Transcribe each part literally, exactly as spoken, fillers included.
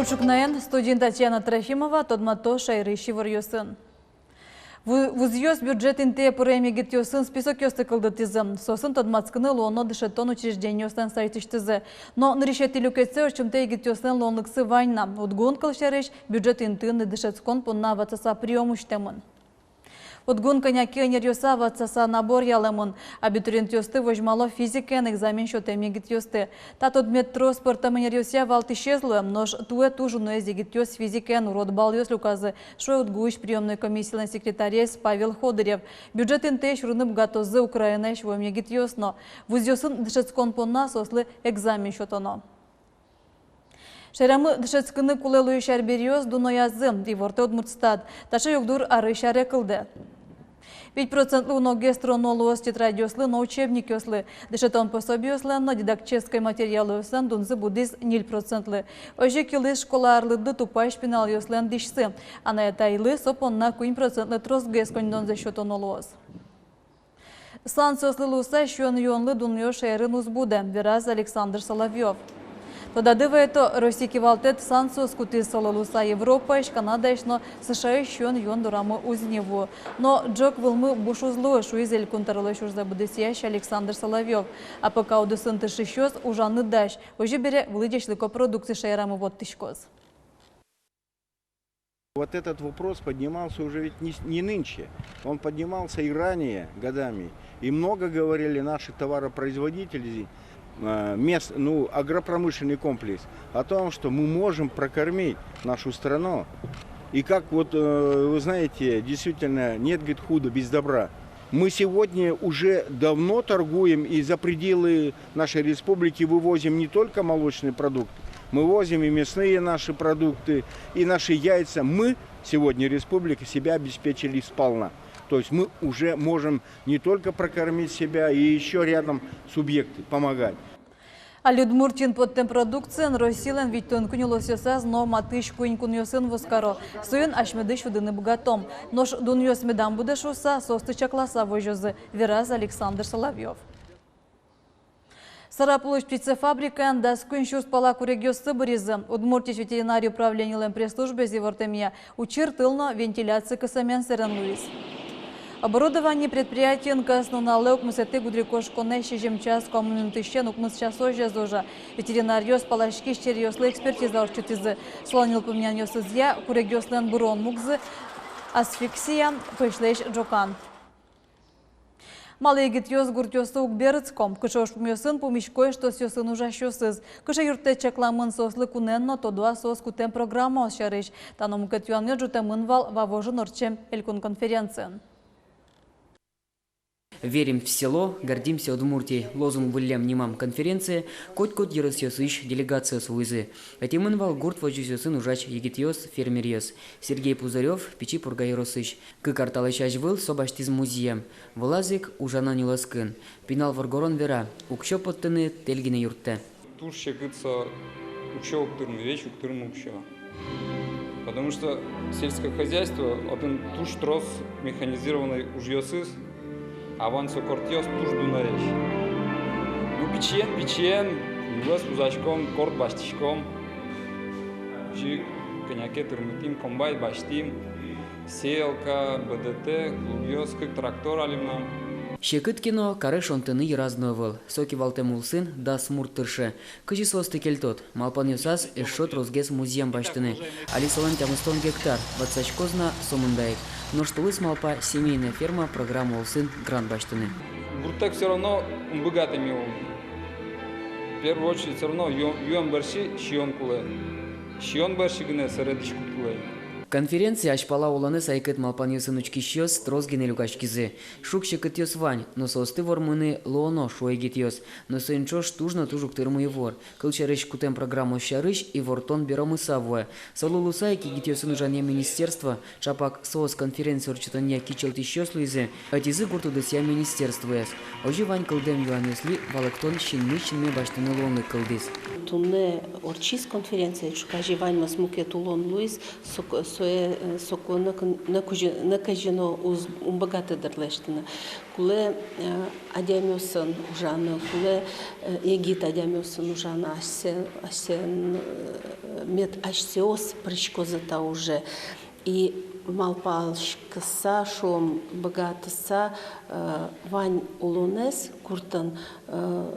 Ӵукнаен, студиын Татьяна Трофимова. Тодмато шаерысь иворъёсын. Ву-, вузъёс бюджет интые пырем егитъёсын списокъёсты кылдытӥзы. Соосын тодматскыны луоно дышетон учреждениослэн сайтысьтызы. Но нырысетӥ люкетсэ ортчымтэ егитъёслэн луонлыксы вань на. УдГУын, кылсярысь, бюджет интыын дышетскон понна ватсаса приём усьтэмын. УдГУын кӧня ке ӧнеръёса ватсаса набор ялэмын. Абитуриентъёсты возьмало физикаен экзамен сётэм егитъёсты. Та тодмет трос пӧртэм ӧнеръёсъя валтӥсез луэ, нош туэ туж уноез егитъёс физикаен урод баллъёс люказы, шуэ УдГУысь приёмной комиссилэн секретарез Павел Ходырев. Бюджет интые сюрыны быгатозы Украинаысь вуэм егитъёс но. Вузъёсын дышетскон понна соослы экзамен сётоно. Шаерамы дышетскыны кулэ луись арбериос дуноязы, ивортэ Удмуртстат. Таӵе югдур арысь аре кылдэ. Вить процентлы уногес тыроно луоз тетрадьёслы но учебникъёслы. Дышетон пособиослэн но дидактической материалъёслэн дунзы будӥз ньыль процентлы. Озьы ик йылӥз школа арлыдды тупась пиналъёслэн дӥсьсы. Анай-атайлы со понна куинь процентлы тросгес коньдонзэс сётоно луоз. Санкциослы луыса сиён-юонлы дунъёс шаерын уз будэ, вераз Александр Соловьёв. Тодады вайто, Россия кивалтэт санкциос кутӥз, солы луыса Европаысь, Канадаысь но СШАысь сиён-юон дорамы уз ни вуы. Но ӝӧк вылмы буш уз луы, шуиз Элькун тӧролэсь ужзэ быдэсъясь Александр Соловьёв. АПК удысын тыршисьёс ужаны дась, озьы бере, вылӥ ӟечлыко продукция шаерамы воттӥськоз. Вот этот вопрос поднимался уже ведь не с-, не нынче. Он поднимался и ранее годами. И много говорили наши товаропроизводители, э, мест, ну, агропромышленный комплекс, о том, что мы можем прокормить нашу страну. И как вот, э, вы знаете, действительно, нет, говорит, худа без добра. Мы сегодня уже давно торгуем и за пределы нашей республики вывозим не только молочный продукт, мы возим и мясные наши продукты, и наши яйца. Мы сегодня, республика, себя обеспечили сполна. То есть мы уже можем не только прокормить себя, и ещё рядом субъекты помогать. Али Удмуртиын поттэм продукциен Россилэн витьтон куинь улосъёсаз но матысь куинь кунъёсын вузкаро. Соин асьмедыз сюдыны быгатом. Нош дунъёс медам будэ шуыса, соосты чакласа возёзы, вераз Александр Соловьёв. Сарапулысь птицефабрикаын дас куинь сюрс пала курегъёссы быризы. Удмуртиысь ветеринария управленилэн пресс-службаез ивортэмъя, учыр тыл но вентиляция кысэмен сэрен луиз. Оборудование предприятиын кӧснуналэ укмысэтӥ гудырикошконэ сизьым час куамын минутысен укмыс часозь ужа. Ветеринаръёс паласькись черъёслы экспертиза ортчытӥзы. Солэн йылпумъянъёсызъя, курегъёслэн бырон мугзы асфиксия, пӧсьлэсь ӝокан. Малы егитъёс гуртъёсы уг берытско, кыӵе ужпумъёсын пумисько эштосъёсын ужасьёсыз, кыӵе юрттэт чакламын соослы кунэн но тодо-а соос кутэм программаос сярысь. Та но мукет юанъёс ӝутэмын вал Вавожын ортчем элькун конференциын. «Верим в село, гордимся Удмуртией» лозунг выллем нимам конференцие котькуд ёросъёсысь делегациос вуизы. Ӧтемын вал гурт возёсъёсын ужась егитъёс, фермеръёс. Сергей Пузырёв Пичи Пурга ёросысь. Кык ар талэсь азьвыл со басьтӥз музъем. Вылаз ик ужано нюлэскын. Пинал воргорон вера, уксё поттыны тэль гинэ юрттэ. Туж секыт со уксё уг тырмы, весь уг тырмы уксё. Потому что сельское хозяйство, отын туж трос механизированной ужъёсыз, а вань со кортъёс туж дуноесь. Ну, пичиен, пичиен, нюлэс вузаськом, корт басьтӥськом. Озьы ик кӧня ке тырмытӥм, комбайн басьтӥм. Сеялка, БДТ, плугъёс, кык трактор али мынам. Секыт ке но, каре шонтыны йыраз но ӧвӧл. Со кивалтэм улсын дас мурт тырше. Кызьы соосты кельтод? Малпанъёсаз эшшо тросгес музъем басьтыны. Али солэн тямыстон гектар, ватсаськоз на сомында ик. Нош тулыс малпа «Семейная ферма» программа улсын грант басьтыны. Гурттэк всё равно ум быгаты ми улыны. В первую очередь, всё равно ю-, юэм бӧрсьы сиён кулэ. Сиён бӧрсьы гинэ сэре дӥськут кулэ. Конференцие азьпала улонэ сайкыт малпанъёсын учкисьёс трос гинэ люкаськизы. Шуг-секытъёс вань, но соосты вормыны луоно, шуо егитъёс. Но соин ӵош туж но туж уг тырмы ивор. Кылсярысь, кутэм программаос сярысь ивортон беромыса вуэ. Солы луыса ик егитъёсын ужанъя министерство, ӵапак соос конференция ортчытонъя кичӧлтӥсьёс луизы, ӧтизы гурт удысъя министерствоез. Озьы вань кылдэм юанъёслы валэктон синмысь синме басьтыны луонлык кылдӥз. Туннэ ортчиз конференция, ӵуказе ваньмыз мукет улон луиз, сок-, сое, э, соку нокин-, нокузе-, нокызьы но уз, ум быгаты дыр лэсьтыны. Кулэ, э, адямиосын ужаны, кулэ, э, егит адямиосын ужаны, асьсэ-, асьсэ-, э, мед асьсэос пыриськозы та уже. И малпаськыса, шуом, быгатыса, э, вань улонэз гуртын, э,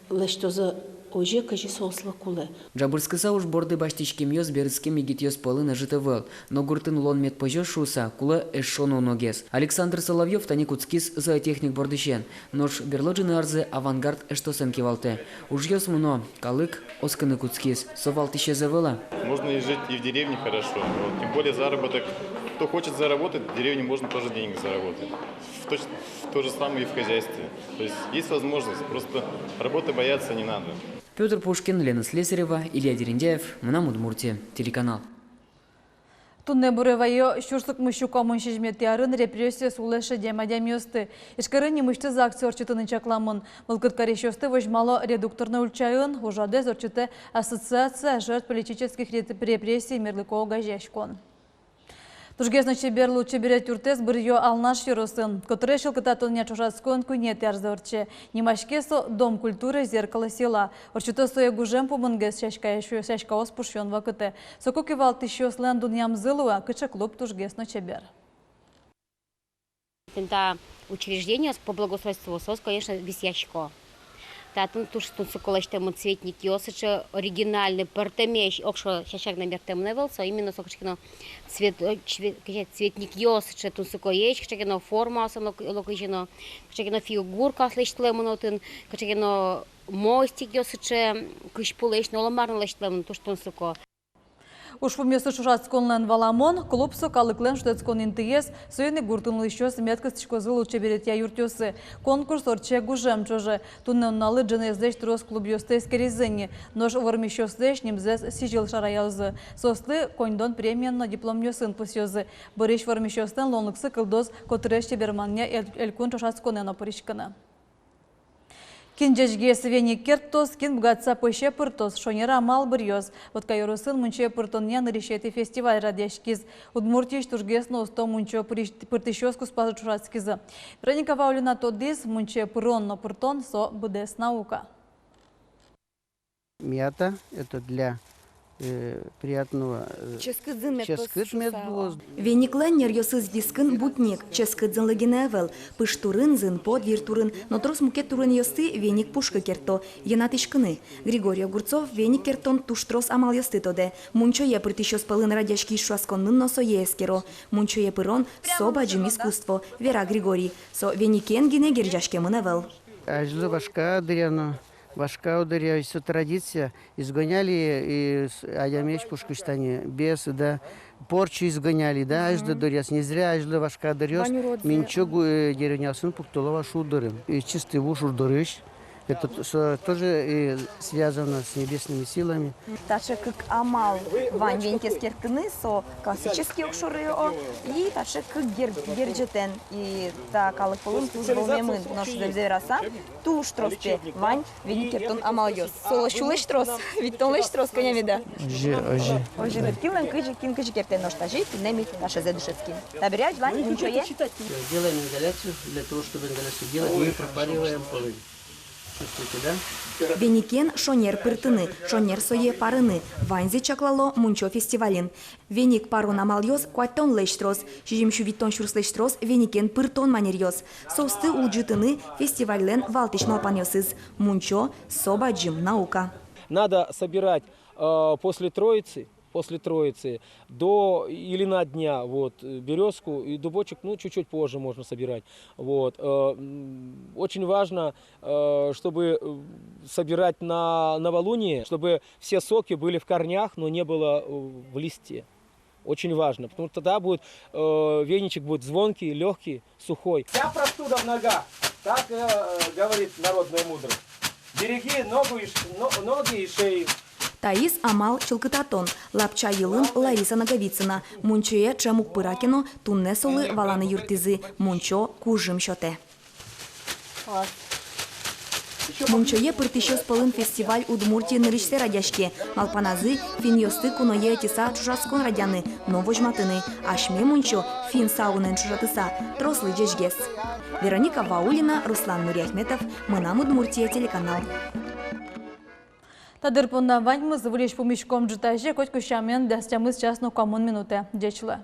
лэсьтозы озьы, кызьы соослы кулэ. Ӝабырскыса уж борды басьтӥськемъёс берытскем егитъёс пӧлын ӧжыт ӧвӧл, но гуртын улон мед пӧзёз шуыса, кулэ эшшо но уногес. Александр Соловьёв тани кутскиз зоотехник бордысен, нош берло ӝыны арзэ «Авангард» эштосэн кивалтэ. Ужъёс мыно, калык оскыны кутскиз, со валтӥсез ӧвӧл-а? Можно и жить и в деревне хорошо. Вот. Тем более заработок. Кто хочет заработать, в деревне можно тоже деньги заработать. В точ-, в то же самое и в хозяйстве. То есть есть возможность, просто работы бояться не надо. Пётр Пушкин, Лена Слесарева, Илья Дерендяев, «Мынам Удмуртие» телеканал. Туннэ буре вайо сюрс укмыс сю куамын сизьыметӥ арын репрессиос улэ шедем адямиосты. Ижкарын нимысьтыз акция ортчытыны чакламын. Мылкыд карисьёсты возьмало Редукторной ульчаын, ужрадэз ортчытэ Ассоциация жертв политических реп-, репрессий мерлыко огазеяськон. Тужгес но чебер лулчеберет юртэз быръё Алнаш ёросын. Котырес чылкытатонъя ӵошатскон куинетӥ арзэ ортче. Нимаське со «Дом культуры Зеркало села». Ортчыто сое гужем пумынгес, сяська-, сяськаос пушъён вакытэ. Соку кивалтӥсьёслэн дунъямзы луэ, кыӵе клуб тужгес но чебер. Тӥни та учреждениос по благоустройству, соос, конечно, висъясько. Татын туж тунсыко лэсьтэмын цветникъёс, сыӵе оригинальной, пӧртэмесь, огшоры сяська гинэ бертэмын ӧвӧл со, именно со кыӵе ке но цвет-, э, чве-, кыӵе, цветникъёс, сыӵе тунсыкоесь, кыӵе ке но формаосын но, но кызьы но, кыӵе ке но фигуркаос лэсьтэмын отын, кыӵе ке но мостикъёс, сыӵе кызьпулэсь но, оло мар но лэсьтэмын, туж тунсыко. Ужпумъёсыз ӵошатсконлэн валамон, клуб со калыклэн шутэтскон интыез, соин ик гуртын улӥсьёс мед кыстӥськозы лулчеберетъя юртъёсы. Конкурс ортче гужем ӵоже. Туннэ нуналлы ӝынызлэсь трос клубъёсты эскеризы ини, нош вормисьёслэсь нимзэс сӥзьыл шараялозы. Соослы коньдон премиен но дипломъёсын пусъёзы. Бӧрысь вормисьёслэн луонлыксы кылдоз котырес чеберманъя эль-, элькун ӵошатсконэ но пыриськыны. Кин ӟечгес веник керттоз, кин быгатыса пӧсе пыртоз, шонер амал быръёз. Вотка ёросын мунчое пыртонъя нырысетӥ фестиваль радъяськиз. Удмуртиысь тужгес но усто мунчо пырись-, пыртӥсьёс куспазы ӵошатскизы. Вероника Ваулина тодӥз: мунчое пырон но пыртон — со быдэс наука. Мята — это для, э, приятного, э, ческыт зын мед луоз. Ческыт мед луоз. Вениклэн ньӧръёсыз вискын бутник, ческыт зынлы гинэ ӧвӧл. Пыш турын, зын-под, вир турын но трос мукет турынъёсты веник пушкы кертто, йӧнатӥськыны. Григорий Огурцов веник керттон туж трос амалъёсты тодэ. Мунчое пыртӥсьёс пӧлын радъяськись ӵошатсконын но сое эскеро. Мунчое пырон — со бадӟым искусство, вера Григорий. Со веникен гинэ герӟаськемын ӧвӧл. Азьло вашкала дыръя но, вашкала дыръя со традиция, изгоняли и с-, адямиез пушкысь тани, бесы, да, порчу изгоняли, да, азьло дыръяз. Не зря азьло вашкала дыръёс минчо гу-, э, деревняосын пуктыло вал шулдыры. И чистый ву шулдырысь. Это т-, со-, тоже и связано с небесными силами. Таӵе кык амал вань веникез керттыны, со классический огшоры, о, и таӵе кык гер-, герӟетэн, и та калык пӧлын туж вӧлмемын, нош зэмзэ вераса, туж трос пе вань веник керттон амалъёс. Солэсь сюлэсь трос, витьтонлэсь трос кӧня меда. Озьы, озьы. Озьы дыр, кинлэн кызьы, кин кызьы кертэ, нош тазьы тӥни ми таӵезэ дышетским. Табере азьлань мунчое. Делаем ингаляцию. Для того, чтобы ингаляцию делать, мы пропариваем полынь. Чувствуете, да? Веникен шонер пыртыны, шонер сое парыны — ваньзэ чаклало мунчо фестивалин. Веник парон амалъёс куатьтонлэсь трос, сизьым сю витьтон сюрслэсь трос веникен пыртон манеръёс. Соосты улӟытыны — фестивальлэн валтӥсь малпанъёсыз. Мунчо — со бадӟым наука. Надо собирать, э, после Троицы, после Троицы до Ильина дня, вот, э, берёзку и дубочек, ну, чуть-чуть позже можно собирать. Вот, э, м, очень важно, э, чтобы, э, собирать на новолуние, чтобы все соки были в корнях, но не было, э, в листе. Очень важно, потому что тогда будет, э, веничек будет звонкий, лёгкий, сухой. Вся простуда в ногах. Так, э, говорит народная мудрость. Береги ногу и ш-, но-, ноги и шею. Таиз амал — чылкытатон. Лапча йылын Лариса Ноговицына. Мунчое ӵем уг пыра ке но, туннэ солы валаны юрттӥзы: мунчо кужым сётэ. Класс. Мунчое пыртӥсьёс пӧлын фестиваль Удмуртиын нырысьсэ радъяське. Малпаназы — финнъёсты куное ӧтьыса ӵошатскон радъяны но возьматыны: асьме мунчо финн саунаен ӵошатыса трослы ӟечгес. Вероника Ваулина, Руслан Нуриахметов, «Мынам Удмуртие» телеканал. Та дыр понна ваньмыз. Выльысь пумиськом ӝытазе, котьку сямен, дас тямыс час но куамын минутэ. Ӟеч луэ.